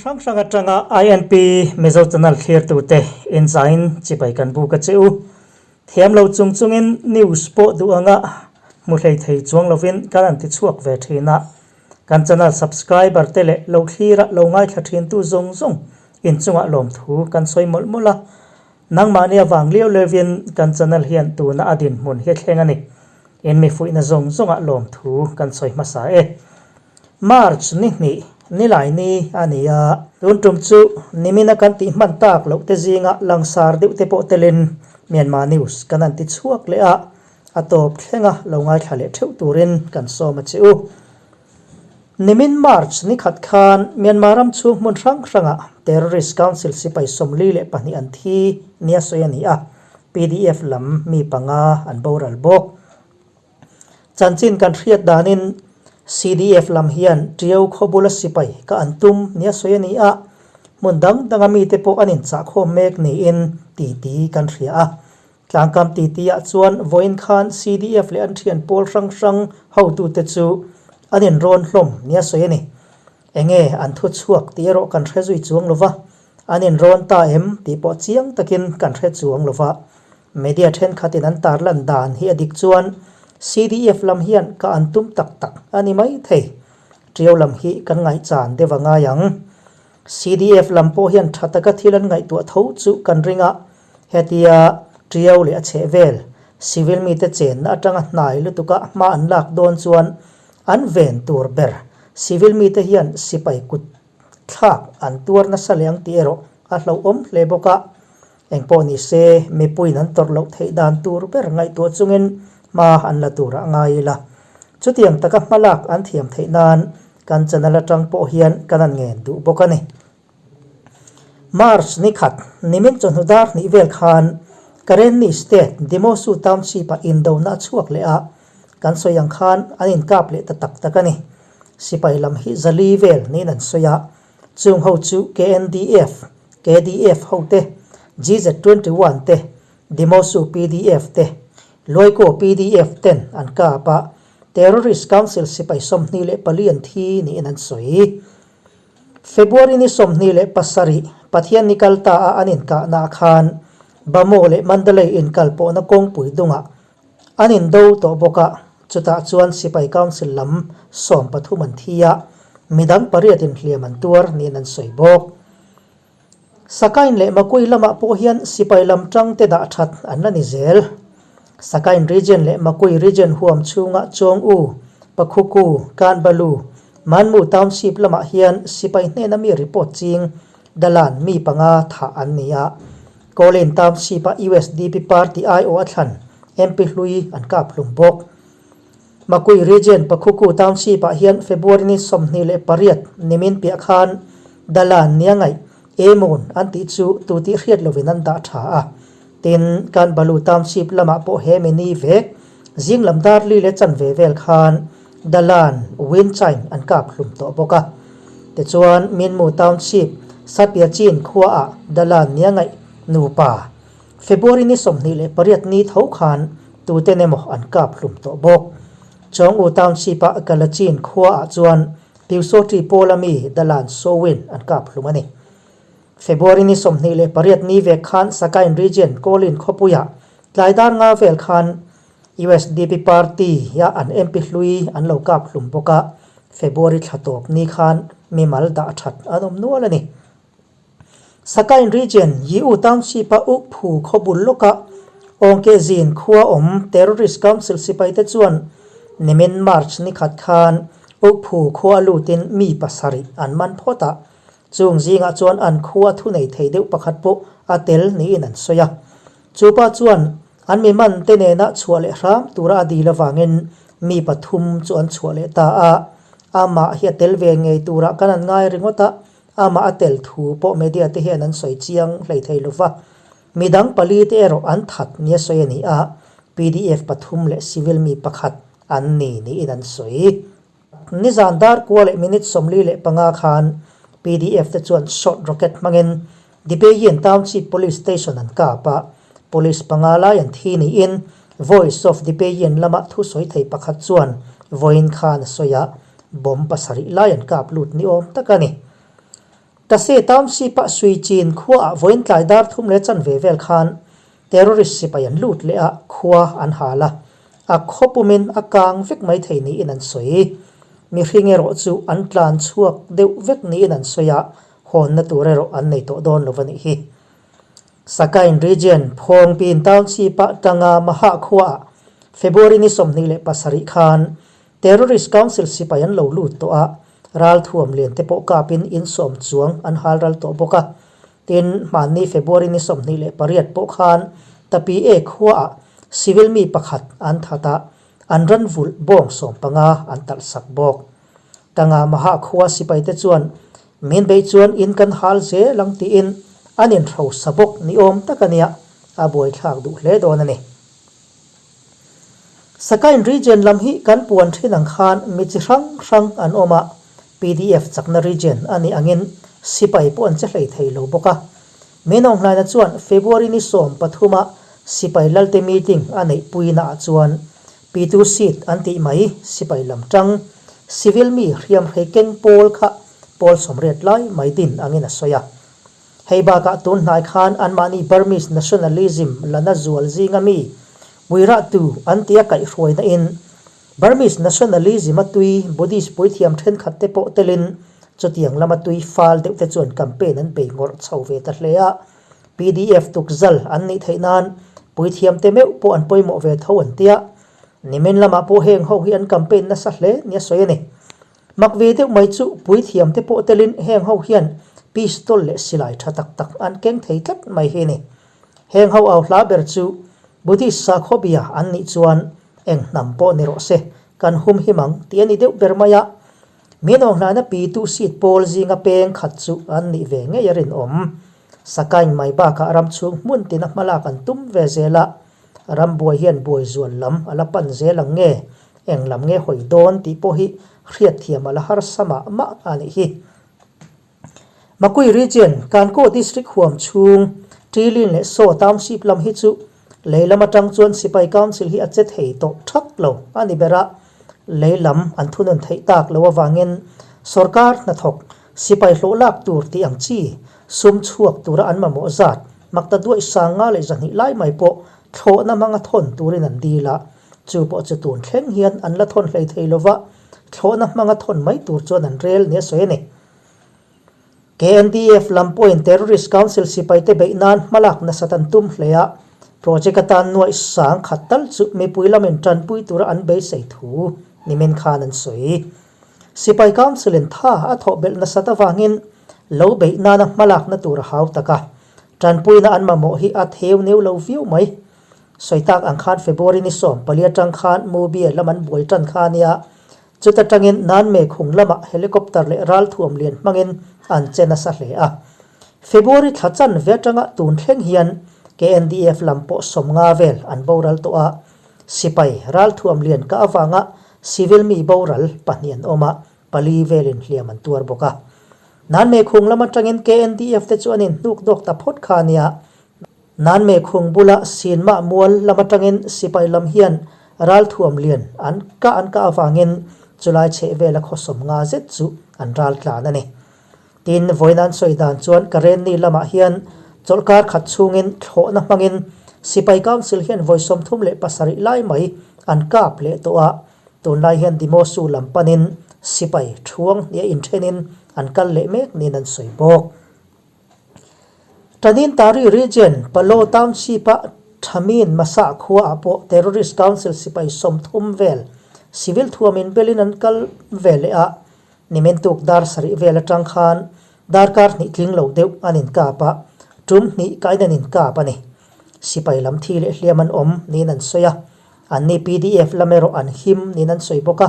hrang hrang atanga INP Mizo Channel thlirtute inzain chibai kan buk a che u. Thiam lo chung chungin news pawh duh anga hmu hlei thei chuang lovin kan han ti chhuak ve thin a. Kan channel subscriber te leh lo thlira lo ngaithla thintu zawng zawng inchungah lawmthu kan sawi mawlh mawlh a. Nangmahni avang liau liauin kan channel hian tuna a dinhmun hi thleng a ni. In mi fuihna zawng zawngah lawmthu kan sawi hmasa e. March ni hnih, nilai ni a ni a. Tun tum chu nimina kan tih hman tak loh te zinga langsar deuh te pawh telin Myanmar News kan han ti chhuak leh a, a tawp thlenga lo ngaithla leh theuh turin kan sawm a che u. Nimin March ni khat khan Myanmar ram chhung hmun hrang hrangah Terrorist Council sipai 42 an thi nia sawi a ni a, PDF lam mi panga an boral bawk. Chanchin kan hriat danin CDF lam hian Tiau khawbula sipai ka an tum nia sawi a ni a, hmun dang danga mite pawh an inchahkhawm mek niin titi kan hria a. Tlangkam titi ah chuan vawiin khan CDF leh an thian pawl hrang hrang hotute chu an inrawn hlawm nia sawi a ni. Enge an thu chhuak tih erawh kan hre zui chuang lo va, an inrawn ta em tih pawh chiang takin kan hre chuang lo va. Media thenkhatin an tarlan dan hi a dik chuan CDF lam hian ka an tum tak tak a ni mai thei. Tiau lam hi kan ngaihchan deuh a ngai ang. CDF lam pawh hian tha taka thil an ngaihtuah tho chu kan ring a, hetia Tiau leh a chheh vel civil mite chenna atanga hnai lutuka hma an lak dawn chuan an ven tur ber civil mite hian sipai kut thlak an tuar nasa leh ang tih erawh a hlauhawm hle bawk a. Engpawh ni se, mipuiin an tawrh loh theih dan tur ber ngaihtuah chungin hma an la tur a ngai ila. Chutiang taka hma lak an thiam theih nan kan channel atang pawh hian kan an ngen duh bawk a ni. March ni khat, nimin chawhnu dar hnih vel khan Karenni State Demosu Township-ah indona a chhuak leh a, kan sawi ang khan an inkap leh ta tak tak a ni. Sipai lam hi zali vel niin an sawi a, Chung ho chu KNDF, KDF ho te, GZ 21 te, Demosu pdf te, Luaikaw pdf ten an kap a, Terrorist Council sipai 24 an thi niin an sawi. February ni 27, Pathian ni kal ta a an inkahna khan Bamaw leh Mandalay inkalpawhna kawngpui dungah An indo tawh bawk a, chutah chuan sipai council lam 13 an thi a, midang pariat inhliam an tuar niin an sawi bawk. Sakain leh Makui lamah pawh hian sipai lam tangte dah that an la ni zel. Sakain region leh Makui region huam chhunga Chawng U, Pakhuku, Kanbalu, Manmu township lamah hian sipai hnena mi report ching Dalan mi panga thah an ni a. Colin Township-a usdp party aiawh a thlan MP hlui an kap hlum bawk. Makui Region Pakhuku Township-ah hian February ni 28 nimin piah khan Dalan nia ngaih Emon an tih chu tu tih hriat lovin an dah tha a. Tin, Kanbalu Township lamah pawh he mi ni vek zing lam dar li leh chanve vel khan Dalan Wind Chime an kap hlum tawh bawk a. Tichuan, Minmu Township, Satyachin khuaah Dalan nia ngaih nupa February ni 28 ni tho khan tuten emaw an kap hlum tawh bawk. Chawng-U Township-a Kalachin khuaah chuan Pyusawṭi Pawla mi Dalan Sowin an kap hlum a ni. February ni 28 ni vek khan Sakain Region Kawlin khawpuiah tlai dar nga vel khan Usdp party a an MP hlui an lo kap hlum bawk a, February thla tawp ni khan mimal dah that an awm nual a ni. Sakain Region Yiu Township-a uk phu khaw bul lawkah Awngkezin khua awm Terrorist Council sipaite chuan nimin March ni khat khan uk phu khua lutin mi pasarih an man phawt a, chung zingah chuan an khua thunei thei deuh pakhat pawh a tel niin an sawi a. Chupa chuan An mi man te nena chhuah leh hram tura a dil avangin mi pathum chu an chhuah leh ta a. Amah hi a tel ve ngei turah kan an ngai ringawt a, amah a tel thu pawh media te hian an sawi chiang hlei thei lo va. Midang pali te erawh an that nia sawi a ni a, pdf pathum leh civil mi pakhat an ni niin an sawi. Nizan dar kua leh minute 45 khan pdf te chuan short rocket hmangin Dibeyin Township Police Station an kap a, police panga lai an thi niin Voice of Dibeyin lama thusawi thei pakhat chuan vawiin khan a sawi a, bomb pasarih lai an kap lut ni awm tak a ni. Tase Township-a Suichin khuaah vawiin tlai dar thum leh chanve vel khan terrorist sipai an lut leh a, khua an hal a, a khaw pumin a kang vek mai thei niin an sawi. Mihring erawh chu an tlan chhuak deuh vek niin an sawi a, hawnna tur erawh an nei tawh dawn lo a nih hi. Sakain Region, Phawngpin Township-a Tanga Maha khuaah February ni 27 khan Terrorist Council sipai an lo lut tawh a, ralthuam lian te pawh kapin insawm chuang an hal ral tawh bawk a. Tin, hmanni February ni 28 pawh khan Tapi E khuaah civil mi pakhat an that a, an ran vulh bawng 15 an talh sak bawk. Tanga Maha khua sipai te chuan min beih chuan in kan hal zel ang tiin an inhrosa bawk ni awm tak a nia, a buaithlak duh hle dawn a ni. Sakain region lam hi kan puan thin ang khan mi chi hrang hrang an awm a, pdf chakna region a nih angin sipai pawh an che hlei thei lo bawk a. Minawnghlaina chuan February ni 13 a sipai lalte meeting a neih puina ah chuan Pitu seat an tih mai sipai lam tang civil mi hriamhrei keng pawl kha pawl 80 lai mai din angin a sawi a. Hei bakah tun hnai khan anmahni Burmese nationalism la na zual zinga mi Uirahtu an tia kaihhruaina in Burmese nationalism a tui Buddhist puithiam thenkhat te pawh telin chutiang lama tui fal deuh te chuan campaign an bei ngawrh chho ve ta hle a. PDF tukzal an nih theih nan puithiam te meuh pawh an pawimawh ve tho an tia. Nimin lamah pawh heng ho hi an campaign nasa hle nia sawi a ni. Mak ve deuh mai chu puithiam te pawh telin heng ho hian pistol leh silai tha tak tak an keng thei tlat mai hi a ni. Heng ho au hla ber chu Buddhist sakhaw bia an nih chuan eng hnam pawh ni rawh se kan hum him ang tih a ni deuh ber mai a. Min awnghlana pitu seat pawl zinga peng khat chu an nih ve ngei a rinawm. Sakain mai bakah ram chhung hmun tina hmalak an tum ve zel a, Ram buai hian buai zual lam a la pan zel ang nge? Eng lam nge hawi dawn tih pawh hi hriatthiam a la harsa mah mah a nih hi. Makui Region, Kankaw District huam chhung, Ṭilin leh Saw Township lam hi chu lei lam atang chuan Sipai Council hi a che thei tawh thak lo a ni ber a, lei lam an thunun theih tak lo avangin sorkar hnathawk sipai hlawh lak tur tih ang chi sum chhuak tura an mamawh zat Makta duaih 5102 lai mai pawh thlawhna hmanga thawn turin an dil a, chu pawh chu tun thleng hian an la thawn hlei thei lova, thlawhna hmanga thawn mai tur chuan an rel nia sawi a ni. KNDF lam pawhin Terrorist Council sipaite beih nan hmalak nasat an tum hle a, project atan nuaih 1000 tal chu mipui lamin tanpui tura an beisei thu nimin khan an sawi. Sipai Council in tha a thawh belh nasat avangin lo beih nana hmalakna tur a hau tak a, tanpuina an mamawh hi a theu neu lo viau mai. Sawi tak ang khan February ni 14 atang khan Mubie lam an buai tan kha a nia, chuta tangin Nanme khung lamah helicopter leh ralthuam lian hmangin an che nasa hle a. February thla chanve atanga tun thleng hian KNDF lam pawh 50 vel an boral tawh a, sipai ralthuam lian ka avanga Civil mi boral pahnih an awm a, pali velin hliam an tuar bawk a. Nanme khung lam atangin KNDF te chu an inhnuk dawk ta phawt kha a nia. Nanme khung bula Sinmah mual lam atangin sipai lam hian ralthuam lian an kah an kah avangin chulai chheh vela khaw 50 zet chu an ral tlan a ni. Tin, vawiin an sawi dan chuan Karenni lamah hian chawlhkar khat chhungin thlawhna hmangin Sipai Council hian vawi 37 lai mai an kap leh tawh a, tunlai hian Dimosu lam panin sipai thuang hniah inthenin an kal leh mek niin an sawi bawk. Tanin Tari Region, Palo Township-a Thamin Masa khuaah pawh Terrorist Council sipai 30 vel civil thuamin belin an kal ve leh a, Nimin tuk dar sarih vel atang khan darkar hnih tling lo deuh an inkap a, tum hnih kain an inkap a ni. Sipai lam thi leh hliam an awm niin an sawi a, anni pdf lam erawh an him niin an sawi bawk a.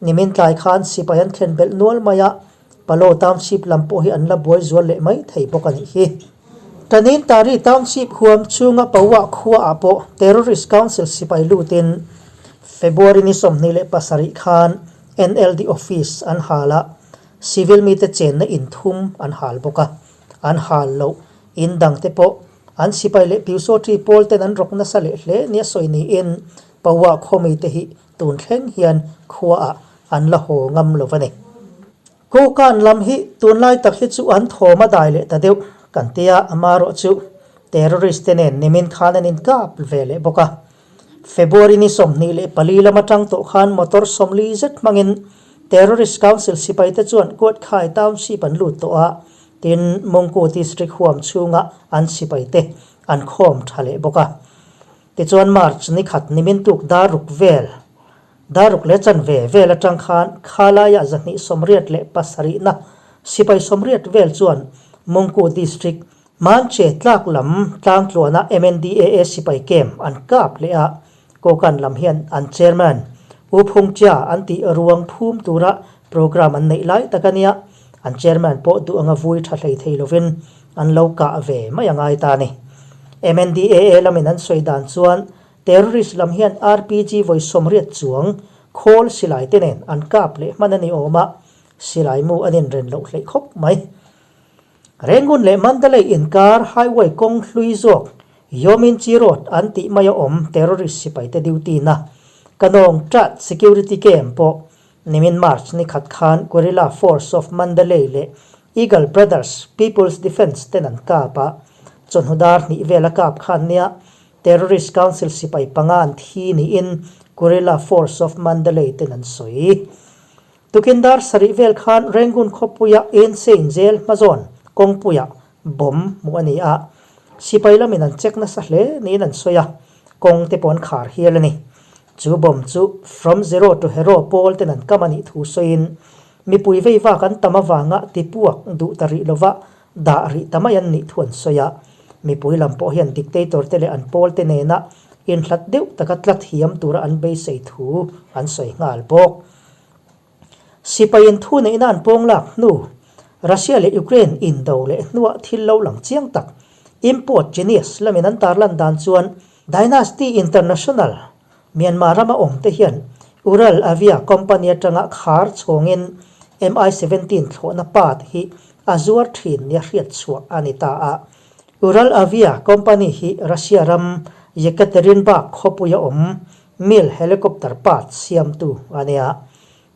Nimin tlai khan sipai an thlen belh nual mai a, Palo Township lam pawh hi an la buai zual leh mai thei bawk a nih hi. Tanin Tari Township huam chhunga Paua khuaah pawh Terrorist Council sipai lutin February ni 27 khan NLD office an hal a, civil mite chenna in thum an hal bawk a, an hal loh in dangte pawh an sipai leh Pyusawṭi pawl ten an rawk nasa leh hle nia sawi niin Paua khaw mite hi tun thleng hian khuaah an la haw ngam lo a ni. Kokan lam hi tunlai tak hi chu an thawm a dai leh ta deuh kan tia, amarawh chu terrorist te nen nimin khan an inkap ve leh bawk a. February ni 24 lam atang tawh khan motor 40 zet hmangin Terrorist Council sipai te chuan Kuatkhai Township an lut tawh a, tin Mungku District huam chhunga an sipai te an khawm tha leh bawk a. Tichuan March ni khat nimin tuk dar ruk vel, dar ruk leh chanve vel atang khan khalaiah 287na sipai 80 vel chuan Mungku District Manche tlak lam tlangtluana MNDAA sipai camp an kap leh a, Kokan lam hian an chairman U Phung Chia an tih ruang phum tura programme an neih lai tak a nia, an chairman pawh duh anga vui tha hlei thei lovin an lo kah ve mai a ngai ta a ni. MNDAA lamin an sawi dan chuan terrorist lam hian RPG vawi 80 chuang khawl silai te nen an kap leh hman a ni awm a, silai mu an inren loh hleih khawp mai. Rangoon leh Mandalay inkar highway kawng hlui zawk Yominchi Road an tih maia awm terrorist sipaite duty na Kanawng Chat Security Camp pawh nimin March ni khat khan Guerrilla Force of Mandalay leh Eagle Brothers People's Defence ten an kap a, chawhnu dar hnih vela kap khan nia Terrorist Council sipai panga an thi niin Guerrilla Force of Mandalay ten an sawi. Tukin dar sarih vel khan Rangoon khawpuia Insein jail hmazawn kawngpuiah bomb hmuh a ni a, sipai lamin an check nasa hle niin an sawi a, kawng te pawh an khar hial a ni. Chu bomb chu From Zero to Hero pawl ten an kam a nih thu sawiin, mipui vei vak an tam avanga tipuak duh ta rih lova dah rih ta mai an nih thu an sawi a, mipui lam pawh hian dictator te leh an pawl te nena inhlat deuh taka tla thiam tura an beisei thu an sawi nghal bawk. Sipaiin thu neihna an pawng lak hnu, Russia leh Ukraine indo leh hnuah thil lo lang chiang tak, Import Genius lamin an tarlan dan chuan Dynasty International, Myanmar rama awm te hian Ural Avia company atanga khar chhawngin Mi-17 thlawhna part hi a zuar thin nia hriat chhuah a ni ta a. Ural Avia company hi Russia ram Yekaterinburg khawpuia awm Mil helicopter part siamtu a nia.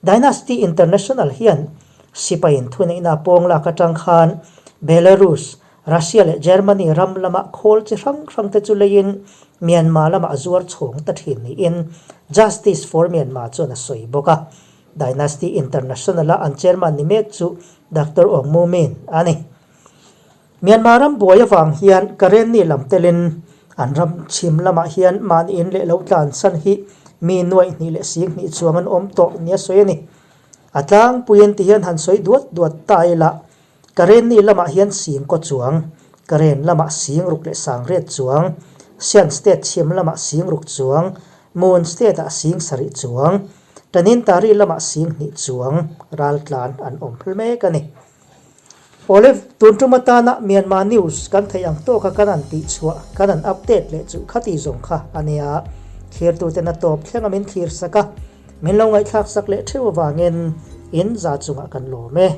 Dynasty International hian sipaiin thuneihna pawng lak atang khan Belarus, Russia leh Germany ram lama khawl chi hrang hrang te chu leiin Myanmar lamah a zuar chhawng ta thin niin Justice for Myanmar chuan a sawi bawk a. Dynasty International-a an chairman ni mek chu Doctor Aung Mu Min a ni. Myanmar ram buai avang hian Karenni lam telin an ram chhim lamah hian mahni in leh lo tlansan hi mi nuaih hnih leh sing hnih chuang an awm tawh nia sawi a ni. A tlangpuiin ti hian han sawi duat duat ta ila, Karenni lamah hian sing kaw chuang, Karen lamah sing ruk leh sang riat chuang, Shan state chhim lamah sing ruk chuang, Mon state ah sing sarih chuang, Tanintari lamah sing hnih chuang raltlan an awm mek a ni. Olive, tun tum atana Myanmar news kan theih ang tawka kan han tih chhuah, kan han update leh chu khati zawng kha a nia. Thlirtuten a tawp thleng a min thlir sak a, min lo ngaihthlak sak leh theuh avangin in za chungah kan lawm e.